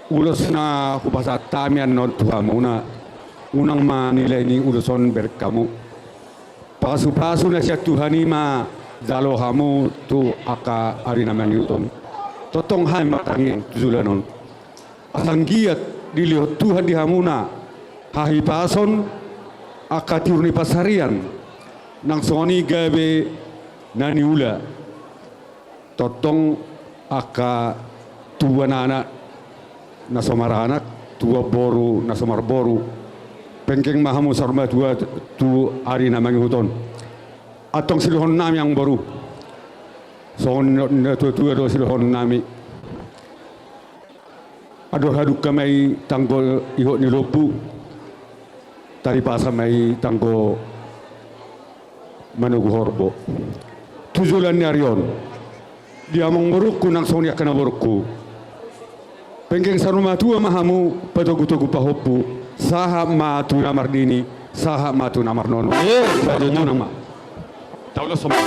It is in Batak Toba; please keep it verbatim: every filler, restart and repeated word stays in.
Ulos na hupasahat hami annon tu hamuna, unang ma nilai ni ulos on bereng hamu. Pasupasu na sian Tuhan i ma jalo hamu tu angka ari na mangihut on. Tongtong hami martangiang tu joloan on. Asa anggiat dilehon Tuhan di hamuna hahipason, angka tiur ni pansarian, nang songon i gabe na niula. Tongtong angka tubuan anak na so maranak, tubuan boru na so marboru. Penggeng ma hamu saur matua tu ari na mangihut on. Antong silehon nami, amang boru. Songon na tuatua do silehon nami. Andor hadungka ma i tanggo ihot ni lombu, taripasa ma i tanggo manogu horbo. Tu joloan ni ari on, di amang borungku nang songon i angka na borungku, penggeng saur matua ma hamu patogutogu pahompu, sahat ma tu na marnini, sahat ma tu na marnono. Eh, sahat ma. Tahu lo semua.